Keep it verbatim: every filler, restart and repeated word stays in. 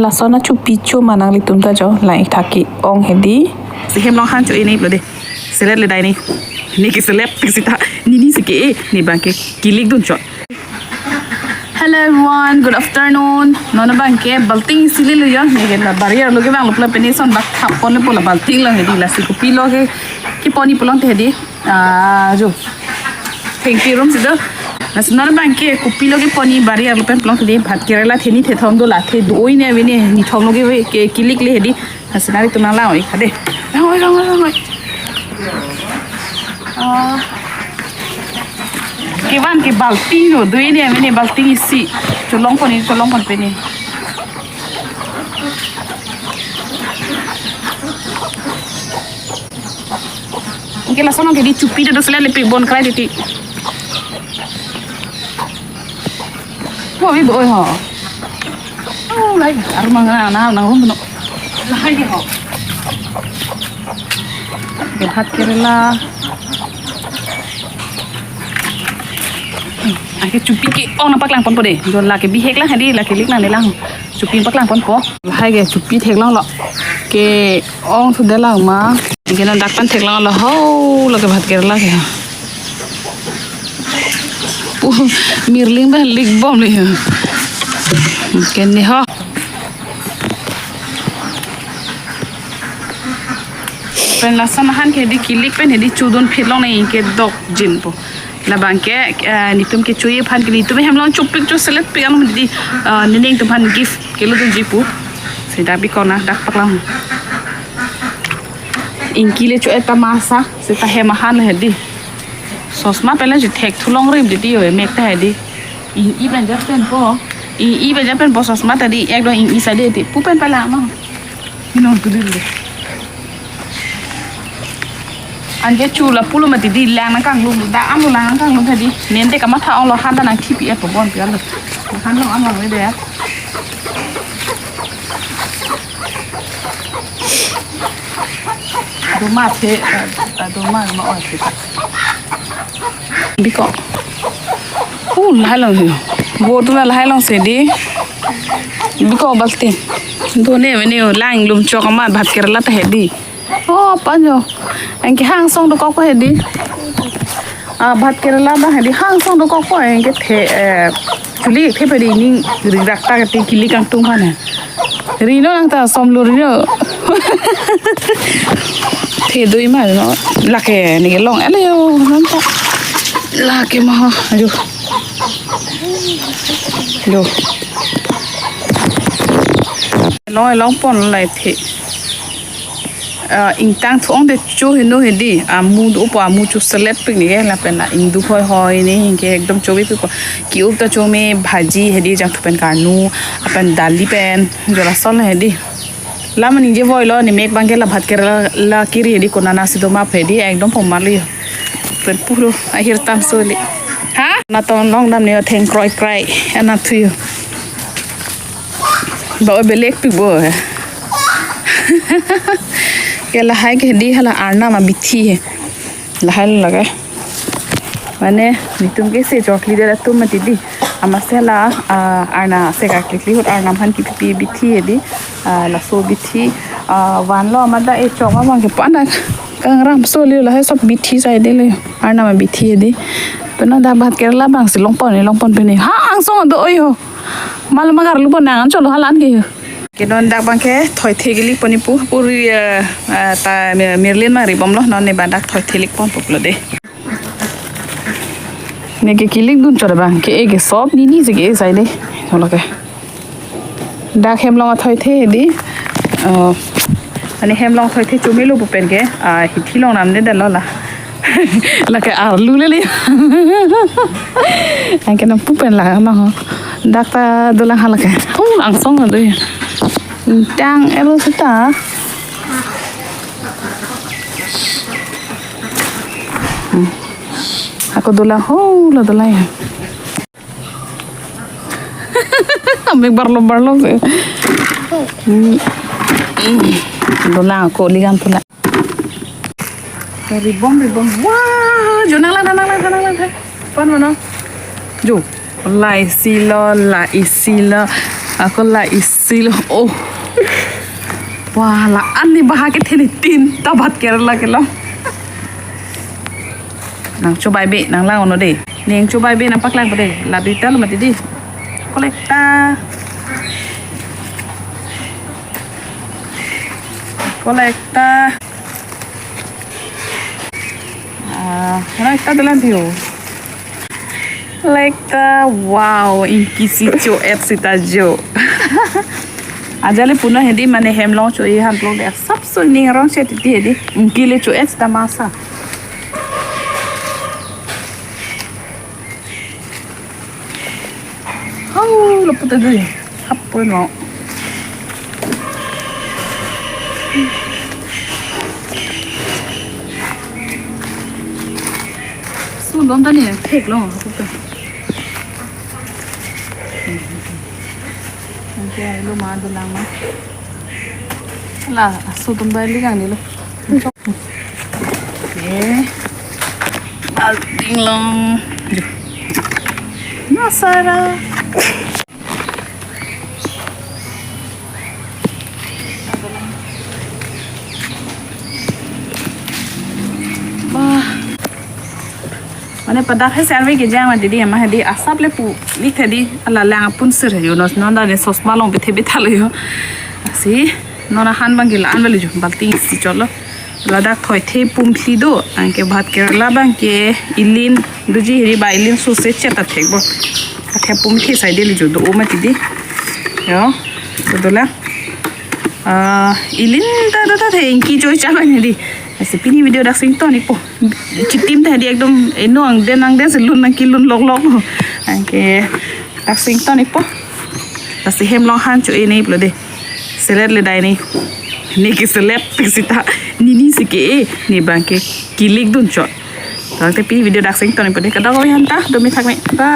Lason achupi cho ma nanglitum ta jo, lang ik thak ke-ong hedi. Si hem along han cho-e ne pulo de. Selet le dai ne. Ne ke selet tik sita. Ne ne si ke-e. Ne abang ke kilik dun cho. Hello everyone, good afternoon. Non abang ke balting isi lelo yo. Ne ke la barrier lo kevanglo pulo pini lason bak thap ponlo pulo balting lo hedi, lasi kopilo ke kepon-i pulo te hedi. Ah, jo. Thengpi arum si do. Lasi non abang ke kopilo kepon-i barrier lo pen pulo te hedi. Bhat kerela theni thethom do la the do-oi ne ave ne, nithom lo ke, ke kilik le hedi. Lasi nanglitum nanglang-oi ik tha de. Lang-oi, lang-oi, lang-oi. Ah. Kevan ke balting lo, do-oi ne ave ne balting isi. Cholong pon-i, cholong pon pini. Anke lason ke di chupi do selet le pi bon krai titi. Ho, ibu oi ho. Oh, lai, armang na, na, na, rum no. Lahai ke ho. Ke bhat kerela. Anke chupi ke-ong nangpaklang ponpo de. Jo la ke bihek lang hedi, la ke lik lang ne lang. Chupi paklang ponpo. Lahai ke chupi theklonglo. Ke-ong thu de lang ma. Anke non dak pen theklonglo ho, lo ke bhat kerela ke. Pu, mirling ba lik bom le. Ke ne ho. Pen lason han ke di kilik pen hedi chodun phit long ne ke dokjinpo. Labang ke, eh, netum kecho-e aphan ke netum hem along chopik cho selet pik along di, eh, nening atum aphan gift kelo dunji pu. Si dak bikona dak paklang. Ingki le cho-e ta masa, seta hem ahan le hedi. Sosma pen le si thek thulong rim di di yo mek ta hedi. Ing-i pen ja penpo. Ing-i pen ja penpo sosma ta di ek do ing-i sa de ti. Pu pen pala ma. Inon tu di le. Anke chu la pulo mati di lang nangkanglum, dak am lo lang nangkanglum tadi. Nente kamatha ong lo han ta nangthipi et po bon pi alo. Han lo am lo de ya. Doma the, eh, doma ma oi the. Biko. Uh, lahai long he. Bo tu na lahai long se di. Biko baltin. Do ne ave ne lang lum chok ma bhat kerela ta hedi. Oh, panyo. Anke hangsong dokok ko hedi. Ah, bhat kerela ba hedi hangsong dokok ko anke the, eh, chuli the pedi ning ri rak ta kati kili kangtung kan. Rino nang ta som lo rino. The doi ma no. Lake ne ke long ele yo nang ta. Lake ma ha. Ayo. Lo. Long long pon lai the. Ah, ingtang thu-ong de cho heno hedi, amu do po amu cho selet pik ne ke lapen la ingdu hoi hoi ne ke ekdom cho-e pik po. Ki-up ta cho me bhaji hedi jangthu pen karnu, apen dali pen, jo lason hedi. Lam ningje voi lo ne mek abang ke la bhat kerela kiri hedi konana si doma hedi ekdom poma lo yo. Pen puro ahir tam so le. Ha? Na ton long dam ne theng kroi kroi, ana thu yo. Ba belek pi bo he. Ke lahai ke di hala arnam abithi he. Lahai lage. Mane netum ke se chokli de atum mati di. Amatsi la, ah, arnam se kaklikli ahut arnam aphan kipipi bithi he di. Ah, laso bithi. Ah, vanlo amat dak e chok abang ke panak. Kangram so le lahai sob bithi sai de le. Arnam abithi he di. Pena dak bhat kerela abang si long pon, long pon pene. Ha angsong do oi ho. Mal magar lu pon nang cholo halan ke. Ke non dak abang ke thoi the kilik pon-i pu puri, eh, eh, ta mi-, mirlin ma ri bomlo non ne ba dak thoi the lik pon pulo de. Ne ke kilik dun chot abang ke e ke sob ni ni se ke sai de. Cholo ke. Dak hem along thoi the di. Oh. Ani hem along thoi the chumi lo pu pen ke. Ah, hithi long nam de dalo la. Lake arlu lele. Anke nangpu pen la ma ho. Dak ta dolang ha lake. Oh, angsong do. Tang elo seta. Hmm. Ako dolang ho, la dolang ya. Amik barlo barlo se. Hmm. Hmm. Dolang ako ligan pula. Ribom ribom. Wah, jo nanglang nanglang nanglang. Pan mana? Jo. La isi lo, la isi lo. Ako la isi lo. Oh. Wah, la-an ni baha kethe ni tin ta bhat Kerala kelong. Nang chobai be, nang lang-o non dei. Neng chobai be nang paklang ko dei. La duita lo mati dei. Kolekta. Kolekta. Ah, kolekta dolang view. Kolekta, wow, ingki si cho-et seta jo. Ajat le puno hedi mane hem along cho-e han plong de asapso ning rong che titi hedi. Ingki le cho-et seta masa. Oh, lo puta dui. Hap pun mo. Su dom ta ni thek lo, hap puta. Anke lo ma dolang ma. La, su dom ta li kang ni lo. Okay. Alting long. Masara. Bah. Mane padak he survey kejang ma didi ama hedi asap le pu lik hedi ala lang apun sir he yo nos non da ne sosma along bethe bethalo yo. Si non ahan abang ke la-an vali jo balti si cholo. Ladak thoithe pumthli do, anke bhat Kerala abang ke ilin doji hiri ba ilin sose chet ta thek bo. Athe pumthli sai deli jo do o mati di. Yo, to dolang. Ah, ilin ta ta ta the ingki choi cha bang hedi. Lasi pini video dak sing ton ikpo. Chitim ta hedi ekdom eno angden angden si lun nangkelun lok lok. Anke dak sing ton ikpo. Lasi hem along han cho-e ne pulo dei. Selet le dai ne. Ne ke selet tik seta. Ne ne si ke-e. Ne abang ke kilik dun chot. Tangte pini video dak sing ton ikpo dei. Kadokave aphan ta. Domi thak me. Bye.